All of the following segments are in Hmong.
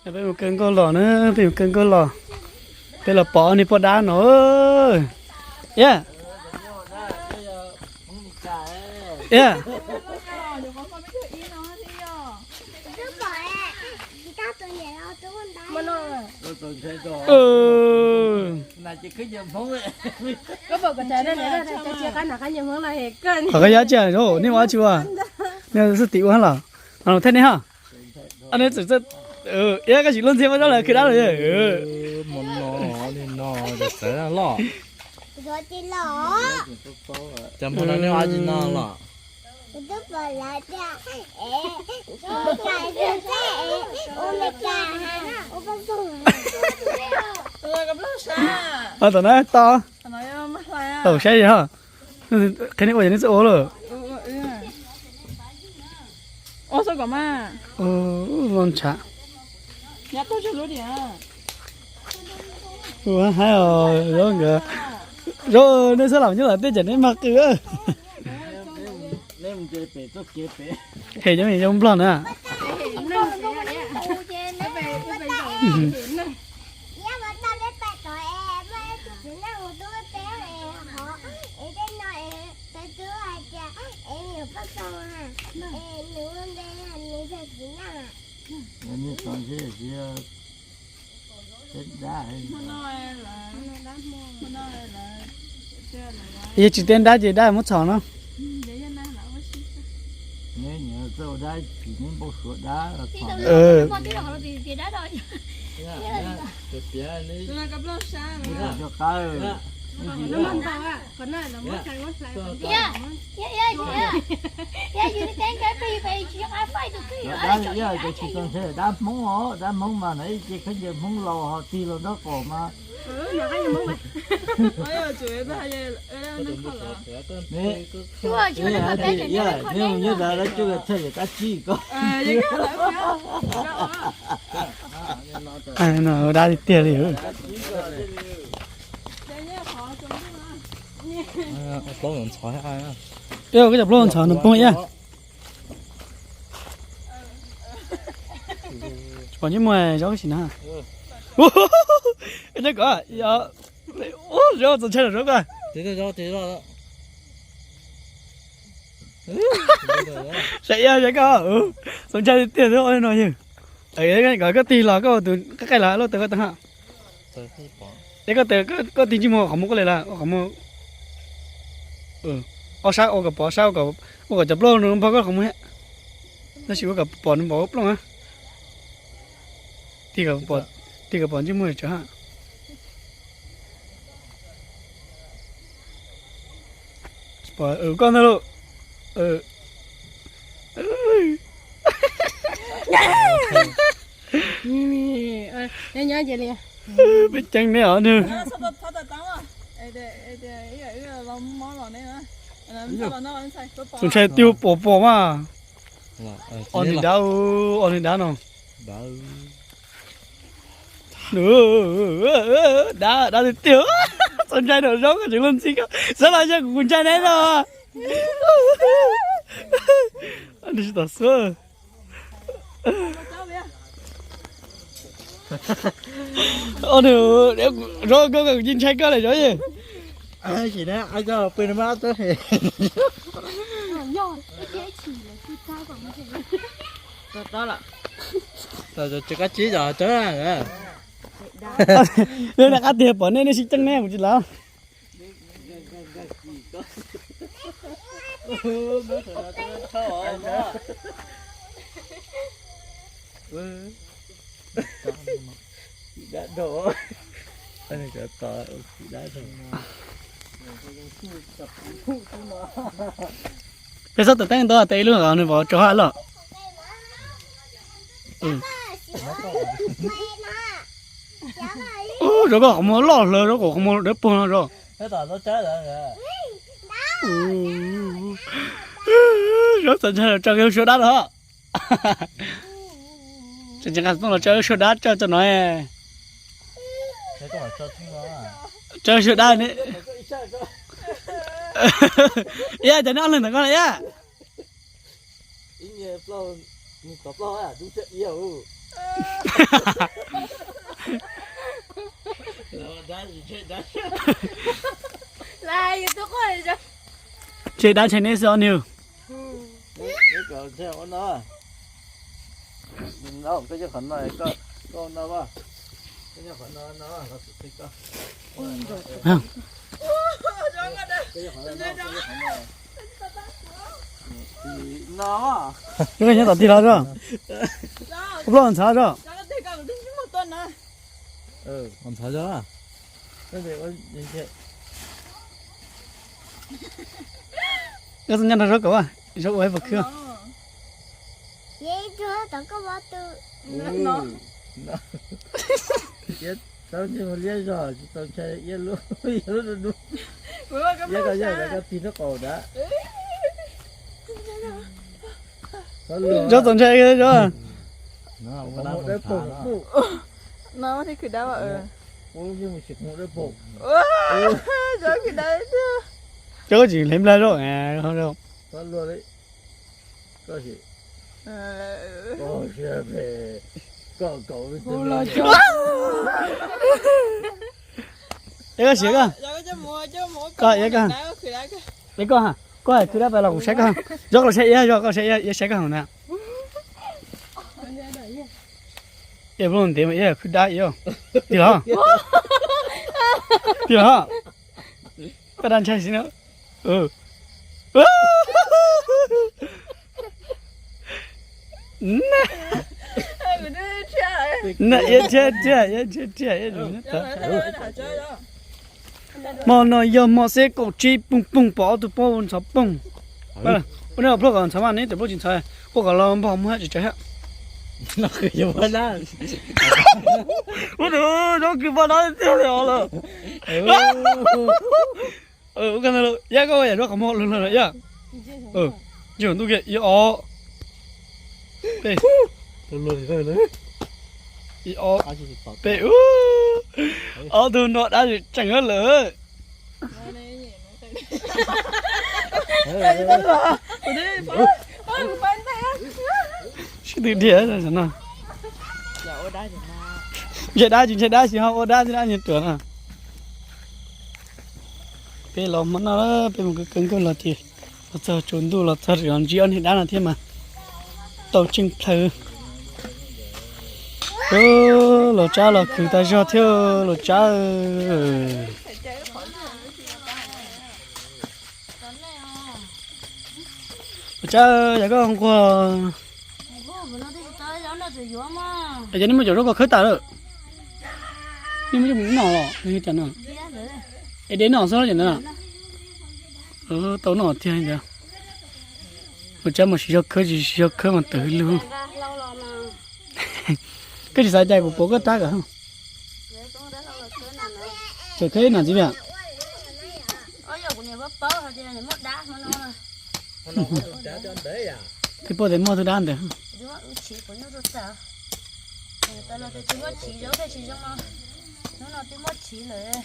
Peb mus kaw nkauj los na, peb mus kaw nkauj los. Peb los pom ob niag poj dab no. Iab, iab. Qhov ko yog tsi, nej ua tsi ua, nej xwb tim ua los, no thiab nej ho. Ob niag txawm, iab koj tsis luag ntxhi ua zaub lawm khwv dab lawm. Mus no, nim no txawv loj. Cas mus no nej ua tsi no los? Tom no to, tau saib ho. Qhia nej ua ces nej txawj ua lawm. Ua ntshav. Ua haib os, zaub nkawd. Zaub nej txhob lam nyob lawm tej ces nej mag qw. Hem nyob zoo nplog na. Yog tsis tiaj dab ces dab muab txhom no. Dab Hmoob os, dab Hmoob mas na, ib ce khaub ncaws Hmoob laus ho tig los nraub qaum mas. Nyob dab cuj txhaj yam dab tsi ko. Dab tiag tiag li. Koj cov plaub ntxhov nws poob iab. Pom ntsej muag zaub sim na. Nyob kom zaub txaus ntshai zaub ko. Saib iab saib koj, txaus ntshai tiag tiag xwb no yog. Kom koj tig los koj tus qaij qaij los lub taw koj tag ha. Es koj tig ntsej muag qhov muag koj le lawm, qhov muag. Ob sab ua kom pom, sab ua kom cov plaub npog koj qhov muag thiab. Tab sis ua kom pom nws npog ua plooj na. Tig kom pom ntsej muag tsawv ha. Pom koj ntag lauj. Peb ceeb neb os nws. Txaus ntshai tiag pom pom mas. Os nws dab, os nws dab no. Dab, dab tiag tiag. Txaus ntshai nraum zoov koj tseem luag ntxhi koj. Xav los yog kuv ntshai neb no. Nws tsis tau xwb. Os nws, zaub koj kuv tsis ntshai koj lawm zaub yej. Tsis na, pw no mas. Tsis kab tsib tsawb. Neb naj qab tiag pom nej, nej sib ceeb neb kuv tsis lav. Peb txhob tus teeb ntawd tes ib lub nws vov tsaus hab lawm. Zaub koj qhov muag loj hlawv, zaub koj qhov muag dawb paug no zaub. Zaub txaus ntshai los tso kiag suab dab los. Tseem nqa xov tooj los tso suab dab tso tso no. Tso suab dab ne. Ib yam cov neb ob leeg ntawm koj na ib yam. Ntshe dab ntshe neb xwb os niag. Nyob tom tig los, ua plaub ntxhab os. Ntxhab os. Koj txhob nyob nrog zaub kaum, zaub ua ib puas khwb. Tau ntsis mus liab zog tsis tau ntshai iab lub, iab lub dub dub. Iab koj yog koj tig lub qaum ntawd. Zaub txaus ntshai zaub. Cov koj tsis hle nplaj zaub. Koj siav koj, koj, koj, koj hais khwv dab pas los kuv saib koj. Zaub koj saib iab, zaub koj saib iab, iab saib koj hauv na. Iab ntiav mas iab khwv dab iab. Tig los, tig los. Koj dab ntshai xwb na. Iab thiab thiab, iab thiab thiab, iab zoo. Hmo no yog hmo xiab kaum tsib poog poog pom ob tug pob ntxhov poog. Ua nej ua plaub kom ntxhov mas neb cov plaub tsis ntxhov, ua kom los npog muag tsis tsawg thiab. Ua rau zaub kws poj dab tiag li os lawm. Ua koj ntag, yam koj ua yam zaub qhov muag lug lug yam. Ib ntuj kiag ib ob peb, ib ob peb, ob tug no dab tseem lawm. Sib tw dhia no. Ntshai dab tsis ntshai dab tsis ho ua dab tsis dab nyiag ruam no. Peb los hmo no peb mus kawg kawg nkaus los ces los txog tsaus ntuj los txog los ntsib ob niag dab no thiab mas tau tseej plhaw. Los tsab los khwv tag zog thiab los tsab. Los tsab yog koj nquag. Cov nej muab cov zaub koj khawb tas lawm. Nej muab coj mus noj los cas no? Es de noj xwb los cas ntawd? Tau noj tiag ntag. Los tsab mas siv zog khawb, tsis siv zog khawb mas tawm hwj lug. Koj tsis xav cas kuv pov koj rab kom. Tseem khawb ib nab ntxiv li. Twb pom tias muaj tus dab ntawd.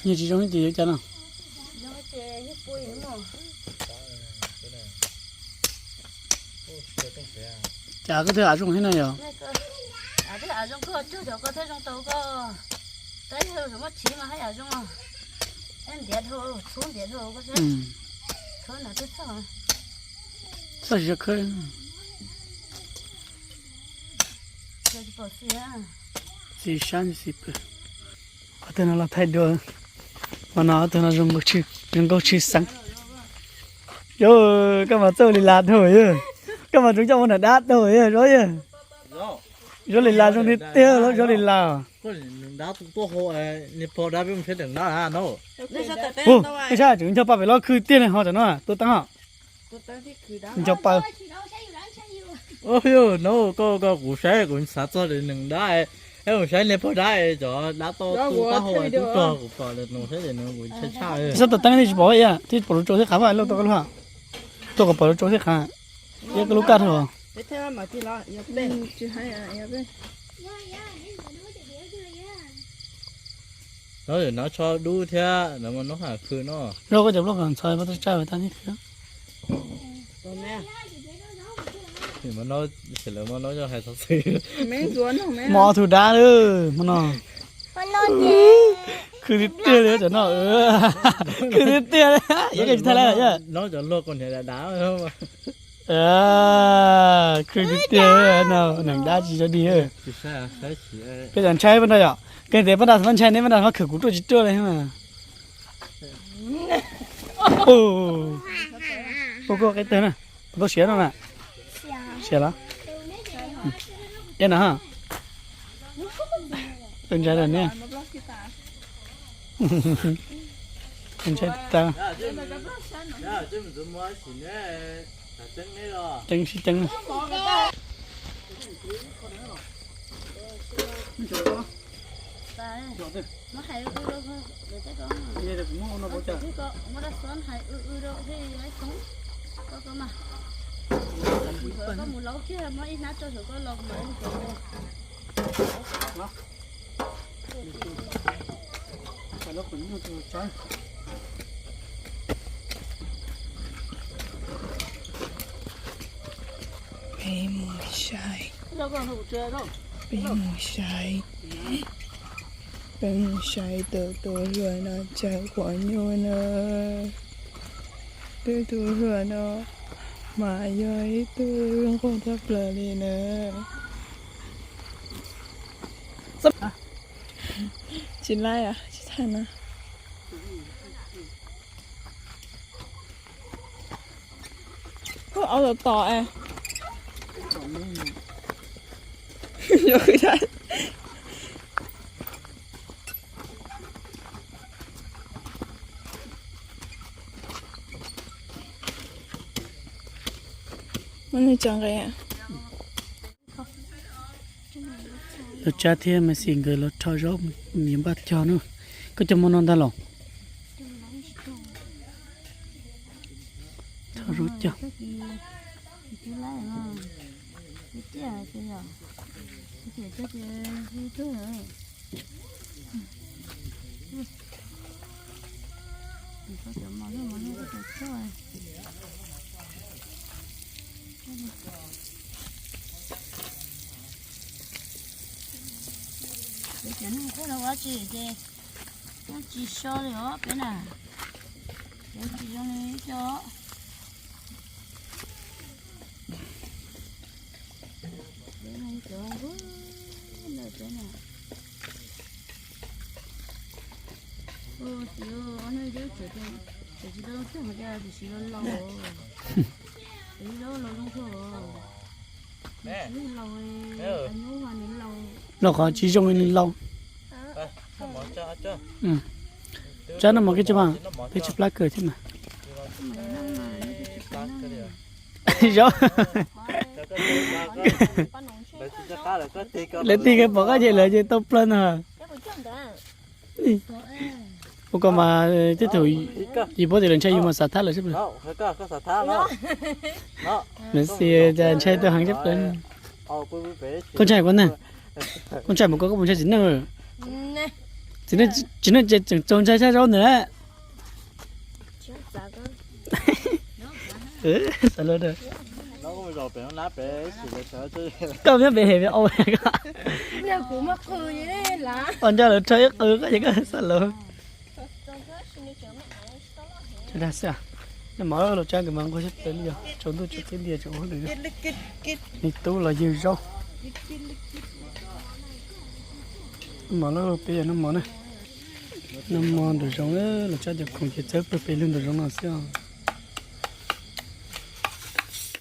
Yog tsis zoo ces yuav cas no. Cas koj twb av zoo thiab no yog? Txhob siv zog khawb. Xis sab xis pwg. Qhov twg no los thaij dua. Qhov no ob tug no zoo nkauj tshwj xeeb. Yog koj mas txawj ua li las dhau yog, koj mas tseem coj ua nam dab dhau yog Zaub yog. Zaub li las zoo tiag tiag, Zaub li las. Ub, ib sab tseem nco pa pem loj khw tiag li ho tam no tua teeb os. Nco pa. No koj, kuv saib kuv xav txog li nees dab, kuv saib niag pog dab cov dab toj tub qab hau tub rog kuv pom li no saib li no kuv ntshai tshaj. Sab tua teeb thiaj tsis pom ib, thiaj pom rau tsau thiab qhav, loj tau koj lub, tua kom pom rau tsau thiab qhav, thiab koj lub kaj dhau. No tsho dub thiab no mas noj qab khw no. Rau koj cov plaub kom ntxhov pab tau tsaij tag thiab khw. Mov tug dab lawm hmo no. Khwv tiag tiag li cov no. Khwv tiag tiag li, yuav coj tsis thaij lawm. Khwv tiag tiag no, neeg dab tsis tso dig. Peb cov ntshai pab nrog yom, kev tes pab nrog pab ntshai ne, pab nrog ho khwv kuv ruaj tsis ruaj li. Ua koj qe tawg na, tau siav no na. Siav los? Eb no ha. Tus ntshai lawm ne. Tus ntshai tag. Ceeb sib ceeb. Peb mus saib, peb mus saib, peb mus saib tus tub hluas no tsawv quav nyuj na. Tus tub hluas no mas yog ib tug zoo nkauj tshaj plaws li na. Tsis laib, tsis thaij na. Koj au tom tom es. Muab nws tso nqe. Lawv Tsab thiab Maiv Xis nkawd los rho zaub yuav npaj cog na. Koj cog hmo no ntag los? Rho zaub cog. Peb cov neeg qub no ua tsi ces nyob tsis so li os peb na. Cov tsis zoo li cov, peb cov nqub ntawm peb na. Ua txiv, ob hnub twb tseem tsis tau cog, tiam sis los laus, tseem laus zoo nkauj. Laus qhov tsis zoo li laus. Tsab noj mov kiag tso mas, peb tshaib plab kawg thiab mas. Zaub. Lawv tig kiag pom koj ces lawv ces tau plaws ntag. Ua koj mas tej thaum yus paub tias lawv ntshai yus mas xav thab lawv xwb. Maiv Xis cas ntshai tau heev thiab plaws. Koj ntshai koj ne, koj ntshai mas koj, koj puas ntshai txiv neej? Txiv neej, txiv neej ces tseem txaus ntshai tshaj zaub ntawd. Xav lawm. Koj nyob pem hem peb au. Ua ncaj lawv rho ib qw koj ces koj xav lawm. Dag xwb, noj mov los Tsab nkawd mas nquag sab plaws li yog tsaus ntuj tsaus teb li tseem ua hauj lwm. Niag tub los ywg zaub. Noj mov lauj, peb yog noj mov na. Noj mov nraum zoov, los Tsab cov khoom ces txawb pawg pes lug nraum zoov no xwb.